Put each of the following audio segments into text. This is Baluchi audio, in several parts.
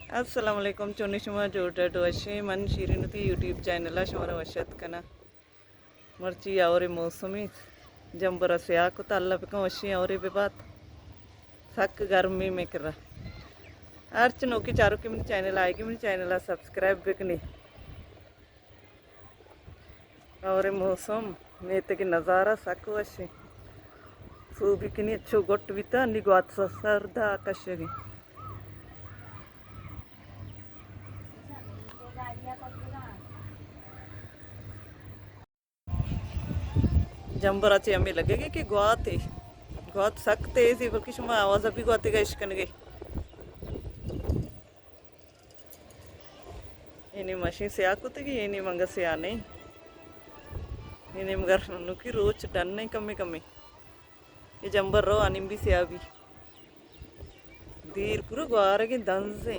السلام علیکم، چونی شما؟ جوڑ ڈڈ وشیں؟ من شیرین وتی یوٹیوب چینل ءَ شمارا وش اتک کناں۔ مرچی ہئورے موسمی، جمبر ءَ سیاہ کت، اللہ بکن وشیں ہئورے ببات۔ سک گرمی مئے کرا۔ ہرچ نوکیں چاروکے منی چینل ءَ آئیگی، منی چینل ءَ سبسکرائب بکنی۔ ہئورے موسم، میتگ ءِ نظارہ سک وشیں۔ سوبی کنی اچو گٹ بیتا، نی گوات سردا کشگی۔ جمبر ءَ چہ ہمے لگگی کہ گواتے، گوات سک تیزی، بلکہ شما آواز ءَ بھی گواتے گا اشکنگے۔ اے نیم مشین سیاہ کتگی، اے نیم انگا سیاہ نہیں۔ اے نیم گر نوکی روچ ڈن نہیں، کمی کمی۔ اے جمبر رو انیم بھی سیاہ بھی۔ دیر پورا گوارگیں دنزیں۔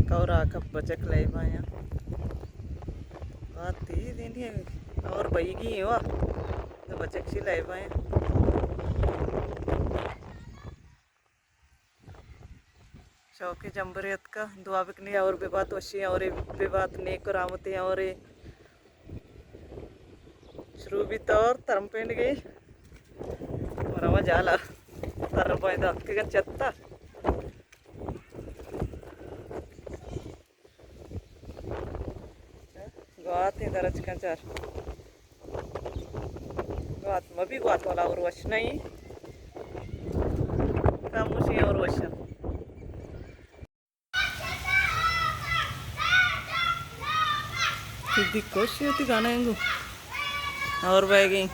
کورا کپ بچک لائبایا۔ بات تیز اینی اور بئیگی ہیں وا۔ تو بچک شی لائبایا۔ شوقیں جمبرے اتکا، دعا بکنی ہئور ببات، وشیں ہئورے ببات، نیک و رحمتیں ہئورے۔ شروع بیت ہئور ترمپینگی۔ مروا جالا تر پائدہ اتکگن چتا۔ گواتیں درچکاں چار۔ گوات مبی، گوات والا ہئور وش نہیں۔ خاموشی ہئور وش۔ صدیق خوش ہوتی گانا انگو۔ ہئور بئیگی۔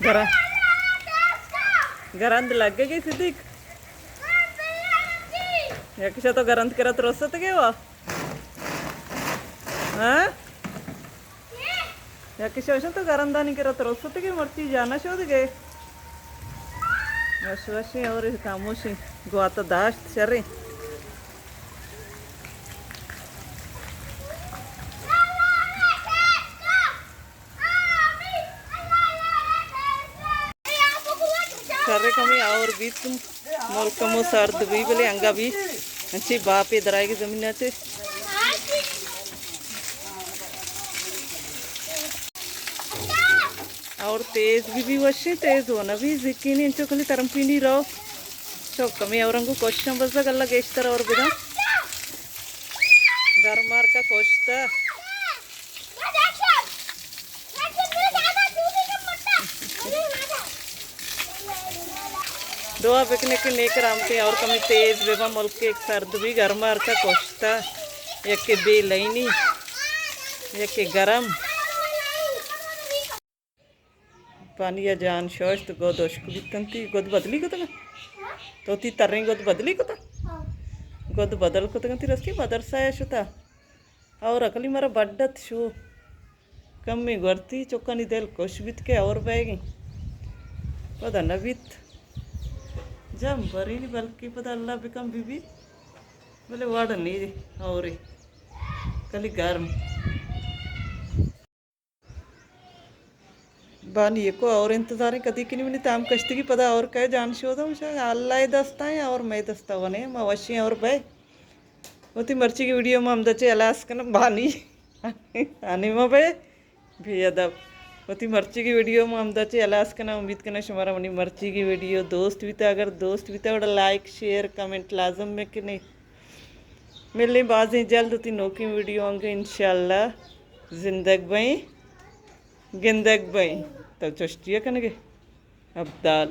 گرا-، گرند لگگی صدیق؟ یک شہ تو گرند کرا ترستگے وا؟ ہاں؟ یک شوشن تو گرندانی کرا ترستگے، مرچی جانا شودگے۔ وش وشیں ہئورے خاموشیں، گوات داشت شریں۔ شریں کمے ہئور بیت۔ ملک ہمو سرد بی، بلے انگا بی انچیں باپے درائیگی زمین ءَ چہ۔ ہئور تیز بی، بی وشیں، تیز و نہ بی، زکینی انچو کلی ترمپینی رو۔ چو کمے ہئور انگو کوششاں بزگ، اللہ گیشتر ہئور بداں۔ گرمارکا کشتہ۔ دعا بکنے کہ نیک رحمتیں ہئور کمی تیز بباں، ملک یک سرد بی، گرمارکا کشتہ، یکے بے لائنی، یکے گرم۔ پانی ءَ جان شوشت، گد اشک بیتنتی، گد بدلی کتگ؟ تو تی تریں گد بدلی کتگ؟ گد بدل کتگ انتی، رستی مدرسہ ءَ شتا۔ ہئور اکلی مرا بڈت شو۔ کمے گورتی چکانی دل خوش بیت کہ ہئور بئیگیں۔ پدا نہ بیت۔ جمبرینی بلکیں پدا اللہ بکن بی بیت۔ بلے وڑ نی ہئورے۔ کلی گرم۔ بانی یکو ہئور انتظاریں کدی کنی منی تام کشتگی پدا ہئور کئے جان شوداں، گوشاں اللہ ءِ دستا ایں ہئور مئے دستا ونے، ما وشیں ہئور بئے۔ وتی مرچیگی ویڈیو ما ہمدا چہ ہلاس کناں، بانی۔ آنی ما بئے بے ادب۔ وتی مرچیگی ویڈیو ما ہمدا چہ ہلاس کناں، امید کناں شمارا منی مرچیگی ویڈیو دوست بیتا، اگر دوست بیتا گڑا لائک، شیئر، کمنٹ لازم بکنے۔ ملیں بازیں جلد وتی نوکیں ویڈیو انگے انشاءاللہ۔ زندگ بئیں۔ گندگ بئیں۔ تو چشٹی ءَ کنگے؟ ابدال۔